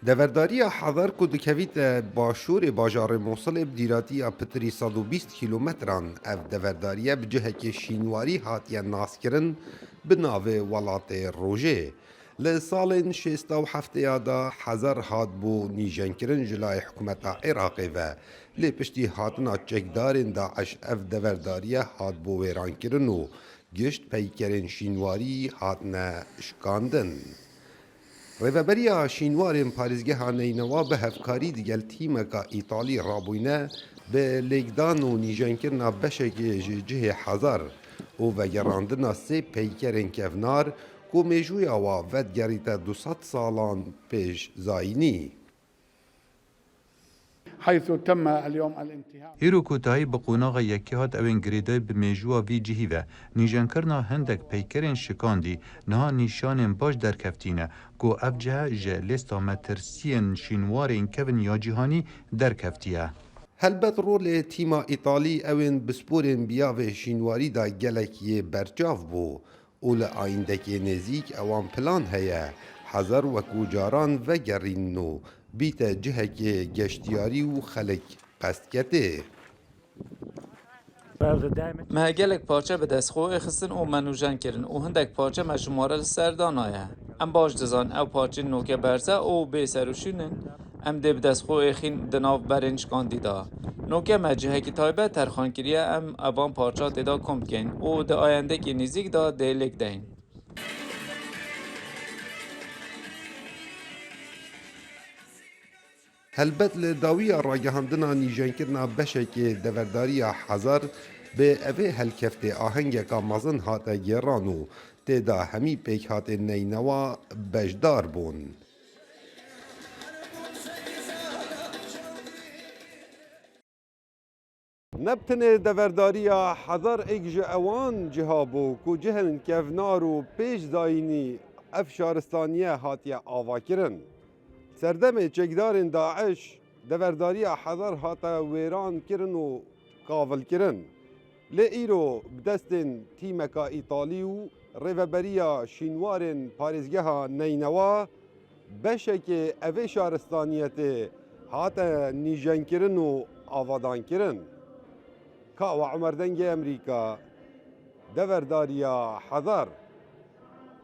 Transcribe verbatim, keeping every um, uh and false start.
Deverdariya Hezar ku dikevîte başûrê bajarê Mosilê bi dîratiya pitirî sed û bîst kîlometran, ev deverdariye bi cihekê şînwarî hatiye naskirin bi navê Welatê Rojê. Li salên şêsta û heftêya de Hezar hatbû nîjenkirin ji layê hikûmeta Iraqê ve, lê piştî hatina çekdarên DAIŞ ev deverdariye hatbû wêrankirin û gişt peykerên şînwarî hatine şikandin. Rêveberiya şînwarên parêzgeha Neynewa bi hevkarî digel tîmeka Îtalî rabûyne bi lêkdan û nîjenkirina beşekê ji cihê Hezar û vegerandina sê peykerên kevnar ku mêjûya wa vedigerîte du sed salan pêş zayînî. حيث تم اليوم الانتهاء. Îro kotahî bi qonaxa yekê hat ewên girêdayî bi mêjûya vî cihî ve. Nîjenkirina hindek peykerên şikandî niha nîşanên baş derkeftîne ku ev cihe ji lêsta metirsiyên şînwarên kevin ya cîhanî derkeftiye. Helbet rolê tîma Îtalî ewên bi sporên biyavê şînwarî de gelek yê berçav bû. Û li ayîndekê nêzîk ewan plan heye Hezar wekû caran vegerînin û bîte cihekê geştiyarî û xelk qestketê. Me gelek parçe bi dest xwe êxistin û me nûjen kirin û hindek parçe me ji mare li ser danaye. Em baş dizan ew parçên noke berze û bê serûşîn in. Em dê bi dest xwe êxîn di nav berên şikandî de. Noke me cihekî taybet terxan kiriye, em evan parça tê de kom dikeyn û di ayendekî nîzîk de dê lêk deyn. Helbet li dawiya ragihandina nîjenkirina beşekê deverdariya Hezar bi evê helkeftê ahengeka mezin hate gêran û tê de hemî pêkhatên Neynewa beşdar bûn. Ne bi tenê deverdariya Hezar êk ji ewan ciha bû ku cihên kevnar û pêş zayînî ev şaristaniye hatiye avakirin. Serdemê çekdarên DAIŞ deverdariya Hezar hate wêran kirin û kavilkirin. Lê îro bi destên tîmeka Îtalî û rêveberiya şînwarên parêzgeha Neynewa beşekê evê şaristaniyetê hate nîjenkirin û avadankirin. Kawa Umer Dengê Emerîka, deverdariya Hezar.